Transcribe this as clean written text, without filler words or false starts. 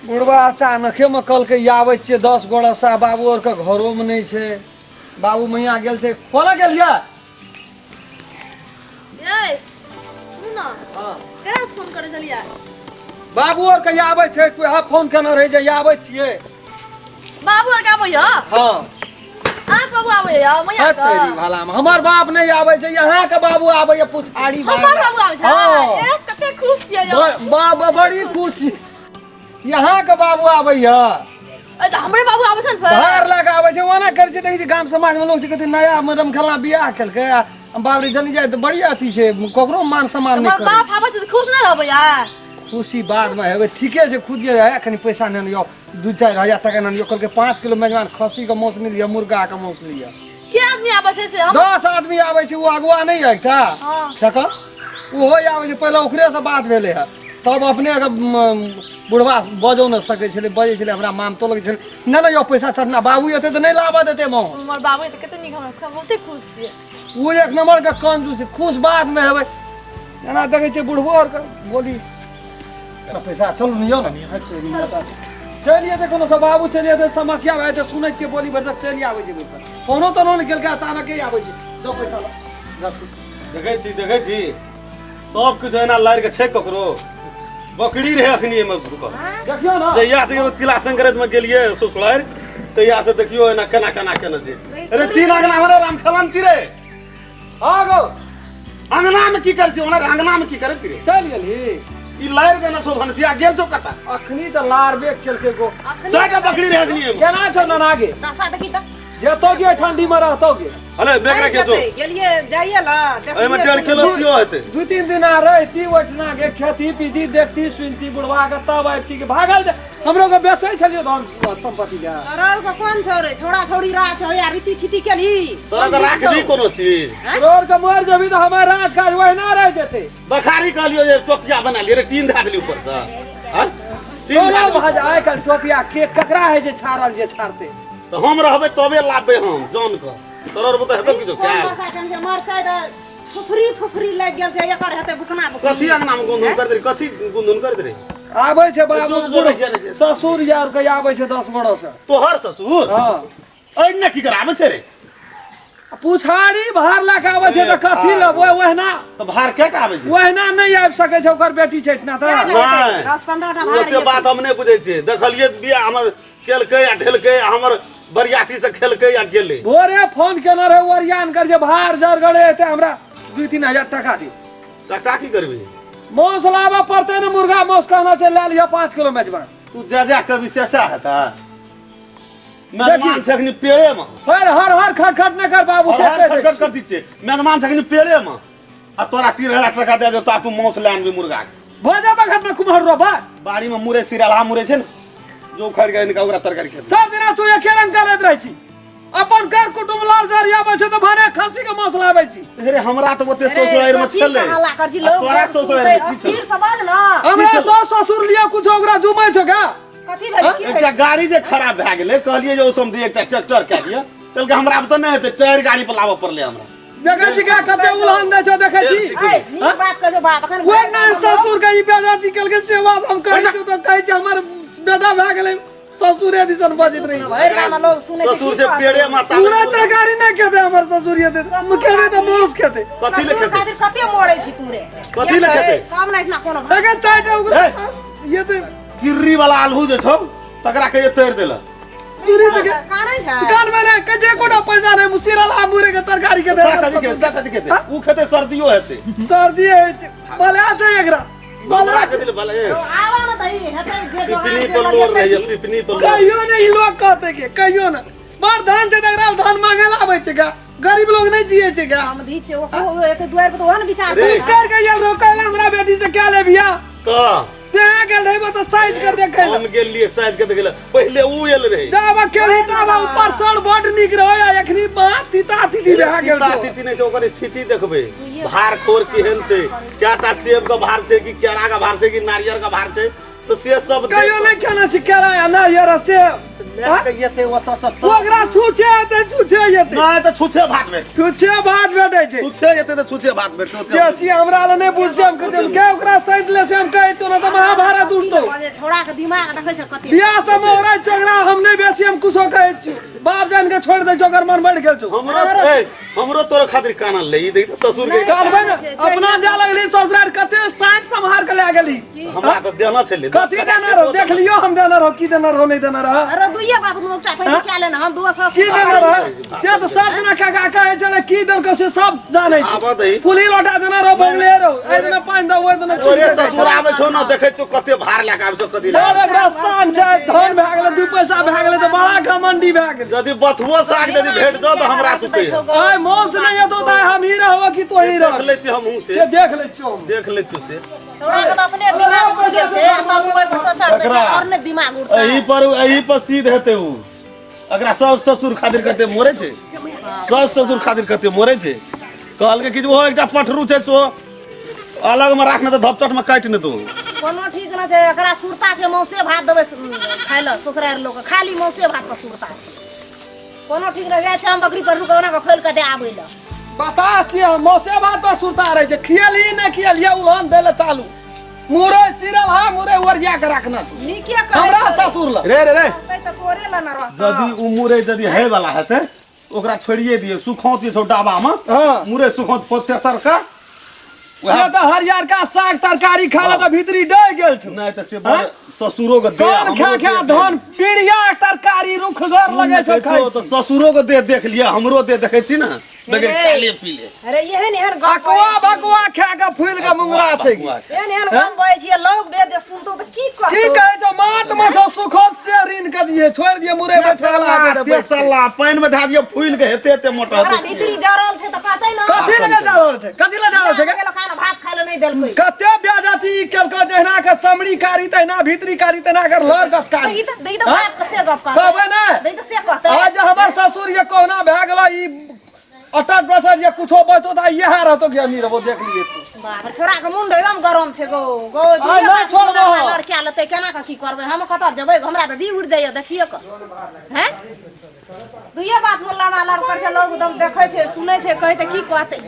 बुढ़बा अचानकेमे कहलकै आबै छियै 10 गोड़ासँ, बाबू आरके घरोमे नहि छै, बाबू मैया गेल छै। कोना गेल यऽ? ए सुनू ने। हँ। केकरा से फोन करै छलियै? बाबू आर कहिया आबै छै? कोइ फोन केने रहै जे आबै छियै। बाबू आर के आबैया? हँ। अहाँ बाबू आबैया मैया है के? तेरी भला में हमर बाप नहीं आबै छै, यहाँ के बाबू आबै है पुछारी हमर मारला। बाबू आबै छै? हँ। ए कते खुश छियै यौ। बड़ी खुश छी, यहाँ के बाबू आबै है। ए तऽ हमरे बाबू आबै छै ने फेर। भार लए कऽ आबै छै, ओना करै छै। देखै छै गाम समाज में लोग छै कते नया मरम खेलना बियाह केलकै आ बाबरी जनी जाय तऽ बड़ी अथी छै, ककरो मान सम्मान नहि हमर करै। बाप आबै छै तऽ खुश नहि रहबै यार? खुशी बाद में हेबै, ठीके छै। खुद जे है कनि पैसा ने लियौ, 2-4 हजार टका ने लियौ। कहलकै 5 किलो मेजबान खस्सी के मांस नहि लिअ, मुर्गा के मांस लिअ। के आदमी आबै छै से हम? 10 आदमी आबै छै। ओ अगुआ नहि है एकटा? हँ। फेकल ओहो आबै छै। पहिले ओकरे से बात भेलै है, तब अपने के बुढ़वा बजो नहि सकै छलै, बजै छलै हमरा मामतो लगै छलै। नहि नहि यौ पैसा चढ़ना बाबू एतै तऽ नहि लाबऽ देतै मांस। हमर बाबू तऽ कते नीक, हमरा बहुते खुश छियै। ओ एक नंबर के कंजूस छै। खुश बाद में हेबै, एना देखै छियै बुढ़बो आरके बोली पैसा। चलू ने यौ ने, चलि जेतै कोनो सब बाबू, चलि जेतै, समस्या भए जेतै। सुनै छियै बोली भरि तक चलि आबै छै बैसल, फोनो तोनो नहि केलकै, अचानके आबै छै। दो पैसा लऽ, रखू। देखै छी, देखै छी, सब किछु एना लड़ि के छै। ककरो बकरी रहै अखनी एहिमे ढुकल। देखियौ ने। जहिया से एगो तिला संक्रांति में गेलियै ससुरारि, तहिया से देखियौ एना केना केना केना छै। अरे चीन अंगना में रे राम खेलन छी रे। हाँ गौ। अंगना में की करै छी ओना रे? अंगना में की करै छी रे? चलि गेलही। ई लड़ि देने छौ, भनसिया गेल छौ कतऽ? अखनी तऽ लारबे केलकै गो। चारिटा बकरी रहै अखनी एहिमे। केना छौ नाना गे? दशा देखी तऽ। जेतौ गे, ठंडी में रहतौ गे। अरे बैग रखे छौ। गेलियै जाइए ला। एहिमे 1.5 किलो सियो हेतै। 2-3 दिन आ रहती ओहिठिना गे, खेती पीती देखती सुनती बुढ़वा के, तब आबिती के भागल जे हमरो के बेचै छलियो धन संपत्ति के। तोरा के कोन छौ रे? छोड़ा छोड़ी राज छौ या रीति छिति केलही? तोरा के राख दी कोनो चीज? तोर के मर जेबी तऽ हमर राज काज ओहिना रहि जेतै। बखारी कहलियो जे टोपिया बना लियै रे, टीन धए देली ऊपर से। हाँ? टीन धए तोरा देली। भऽ आइ काल्हि टोपिया के ककरा होइ छै छाड़ल जे छाड़तै? तऽ हम रहबै तबे लाबबै हम जान के। तोरा आर बुते हेतौ किछो कोन कैल? दशा केने छै? मरचाइ तऽ फुफरी फुफरी लागि गेल छै, एकर हेतै बुकना बुकनी। कथी अंगना में गुनधुन करैत रही? कथी गुनधुन करैत रही? आबै छै बाबू। जोर जोर रखिया रहै छै। ससुर यार के आबै छै 10 बरस। तोहर ससुर? हँ। एहिना की कराबै छै रे? पुछारी भार लए कऽ आबै छै तऽ कथी लेबै ओहिना? तऽ भार के आबै छै? ओहिना नहि आबि सकै छै, ओकर बेटी छै एहिठिना तऽ। नहि। 10-15 टा भार। ओते बात हम नहि बुझै छियै। देखलियै बियाह हमर केलकै आ ढेलकै आ हमर बरियाती से खेलकै आ गेलै। भोरे फोन केने रहै ओरियान कर जे भार जरगड़े हेतै, हमरा 2-3 हजार टका दे। टका की करबी? मांस लाबऽ पड़तै ने, मुर्गा मांस कहना छै, लए लिअ 5 किलो मेजबान। तू जा जा कभी से हेता मेजबान छै अखनी पेड़े में। फेर हर हर खट खट नहि कर बाबू से। हर कहि दै खट खट कर छै, मेजबान छै अखनी पेड़े में आ तोरा 3000 टका दे देता, तू मांस लए आनबी मुर्गा के। भऽ जाबऽ घरमे कुम्हर रोपा। बाड़ी में मुरै सिरलहा मुरै छै ने, जो उखाड़ि के आनि के ओकरा तरकारी खेतै। सब दिना तू एके रंग करैत रहै छी, अपन कर कुटुम्ब लार जर आबै छै तऽ भने खस्सी के मांस लाबै छी। अरे हमरा तऽ ओते ससुरारि में कथी छलै के हल्ला कर छी? आ लोग तोरा बड़ ससुरारि में सुनतै, की छलै? अस्थिर समझ न। हमरा सास ससुर लिया कुछ ओकरा जुमै छौ का? कथी भेलै? की एकटा भेलै? गाड़ी जे खराब भए गेलै, कहलियै जे ओ समझी एकटा ट्रैक्टर कए दिअ, कहलकै हमरा आब तऽ नहि हेतै। टायर गाड़ी पर लाबऽ पड़लै हमरा। देखै छी का कते उलहन दै छौ, देखै छी? ऐ, नीक बात कहै छौ बाप एखन। ओहि नहि ससुर के ई बेइज्जती केलकै से बात हम कहै छी तऽ कहै छै हमर बेटा भए गेलै, ससुरे दिसन बजैत रहै छै। भरि गाममे लोग सुनै छै। ससुर की से कहतै? पेड़े माता पूरा तरकारी नहि खेतै हमर ससुर, ये देतै खेतै तऽ मांस खेतै। कथी ले ससुर खेतै? खातिर कते मरै छी तू रे? कथी ले खेतै? काम नहि एहिठिना कोनो। देखै चारिटा ओकरा हे। ये तऽ किर्री वाला आलू जे छौ तकरा कहियो तोड़ि देलक। चूड़ी तऽ कानै छै। कान में नहि कहै छै, एकोटा पैसा नहि, मुसीरल आ मुरे के तरकारी के दे। कथी खेतै? कथी खेतै ओ? खेतै सर्दियो हेतै। सर्दी होइ छै, बला छै एकरा बला। हमरा के दिल भले। आवा ने तऽ ई हेतै जे जोगाड़ पिपनी जे पर लोर लगेतै। रहैए, पिपनी पर लोर। कहियो ने ई लोग कहते के कहियो ने बड़ धान छै तकरा धान मांगे ला आबै छै गा, गरीब लोग नहीं जिए छै गा। समधी छै ओ एते दुआरि पर तऽ ओहन विचार रे। करै। कर के गेल रहो कहला हमरा बेटी से क्या लेबिया? तऽ तें गेल रहबो तऽ साइज के देखै हम गेलियै साइज के देखै लए, पहिले उ एल रहै। जाब अकेली तब ऊपर चढ़, बड नीक रहो आ एखनी बात तीता तीती भए गेल तीता छौ। तीती नहि छै, ओकर स्थिति देखबै, भार खोर केहन छै, कएटा सेब के भार छै कि केरा के भार छै कि नारियर के भार छै, तऽ से सब कहियो नहि खेने छी केरा आ नारियर आ सेब। लए के एतै ओतऽ से तऽ ओकरा छुछे हेतै, छुछे जेतै। नहि तऽ छुछे भात भेटतै। छुछे भात भेटै छै। छुछे जेतै तऽ छुछे भात भेटतै ओते। बेसी हमरा लए नहि बुझ से हम कहि देब के ओकरा सैत ले से हम कहै छियौ, नहि तऽ महाभारत उठतौ। जे छोड़ा के दिमाग देखै छै कते। बियाह सब ओरा छै ओकरा हम नहि बेसी हम कुछो कहै छियौ, बाप जान के छोड़ि दै छौ, ओकर मन बढ़ि गेल छौ। हमरो ए हमरो तोरा खातिर कानल ले ई देख तऽ ससुर के। कानबै ने अपना जा लगली ससुराल कते साइड सम्हार के लए गेली। हमरा तऽ देना छलै। कथी देना रहो देख लियो, हम देना रहो की देना रहो नहीं देना रहो। अरे दुइये बाबू तुम एकटा पैसा क्या लेना हम दुआ सौ की देना रहो से तऽ सब दिना काका कहै छलै की देलको से सब जानै छै। आबऽ दही। पुली लौटा देना रहो बंगले रहो एहि दिना पानि दहो ओहि दिना तोरे चूड़ी। ससुर आबै छौ ने देखै छौ कते भार लए कऽ आबै छौ कथी लए। बड़ एकरा शान छै, धन भए गेलै, 2 पैसा भए गेलै तऽ बड़ा घमंडी भए गेलै। यदि बथुओ साग यदि भेट जाओ तऽ हमरा तू कहिया। आइ मौस नहि एतौ तऽ हम ही रहबो कि तोही देख रह लै छी हमहूँ से से देख लै छियौ हम। देख लै छियौ से। छोड़ा के तऽ अपने दिमाग उड़ गेल छै, तब मोबाइल पर टचर दै छै और ने दिमाग उड़तै। एही पर सीध हेतै उ। एकरा साउस ससुर खातिर कते मरै छै, साउस ससुर खातिर कते मरै छै। कहलकै कि जे ओहो एकटा पठरू छै सो अलग में राखने तऽ धपचट में काटि ने दो। कोनो ठीक न छै, एकरा सुरता छै मौसे भात देबै खाय लए ससुरारि लोक खाली मौसे भात के सुरता छै। कोनो ठीक न जाइ छै, हम बकरी पर रुक ओना के खोलि के दे आबै लए। बता छियै हम मौसे भात पर सुरता रहै छै, खियलही नहि खियलियै उलहन दै लए चालू। मुरै सिरल हा मुरै ओरिया के राखना छौ। नीके कहै हमरा छौ रे। ससुर लए। रे रे रे रहतै तऽ तोरे लए ने रहतौ। यदि उ मुरै यदि है वाला हेतै ओकरा छोड़िए दियै, सुखौत जे छौ डाबा में। हाँ। मुरै सुखौत तेसर का से तऽ हरियरका साग तरकारी खा ले तऽ भीतरी डहि गेल छौ। नहि तऽ से बड़ ससुरो के देह धान हमरो खा खा देह धान पीड़िया तरकारी रुखगर लगै छौ खाइ तऽ ससुरो के देह देख लिअ, हमरो देह देखै छी ने बगैर रे। खाले पी ले। अरे एहन एहन गप अकवा बकवा खा के फूल के मुंगरा छै। एहन एहन गप बजै छियै, लोग बेद जे सुनतौ तऽ की की कहतौ? कहै छौ माट में छौ सुखत से ऋण के दिए छोड़ि दिए मुरे बैठे वाला आदमी तऽ बैठ। तेसला पानि में धए दियौ फूलि के हेते हेते मोटा ओकरा हेतै। भीतरी जरल छै तऽ कहतै ने। कथी लगे जा रहल छै, कथी लए जा रहल छै? गेलो खाना भात खाय लए नहि देलकै। कते बेजती ई केलको, जहिना के चमड़ी कारी तहिना भीतरी कारी तहिना के लड़ गछ कारी। ई तऽ ई तऽ बाप के से गप कहतै। कहबै ने? ई तऽ से कहतै। आज हमर ससुर ये कहुना भए गेलो ई अटट बटट ये कुछो बचतो तऽ इएह रहतो कि अमीर रहबो देख लिए तू। बाप रे, छोड़ा के मुंड एकदम गरम छै गो गो। आइ नहि छोड़बो। लड़का लेतै केना के की करबै, हम कतऽ जेबै? हमरा तऽ जी उड़ि जाइए देखिए कऽ। हैं दुइये बात बोलला लड़ कर छै, लोग एकदम देखै छै सुनै छै, कहै तऽ की कहतै?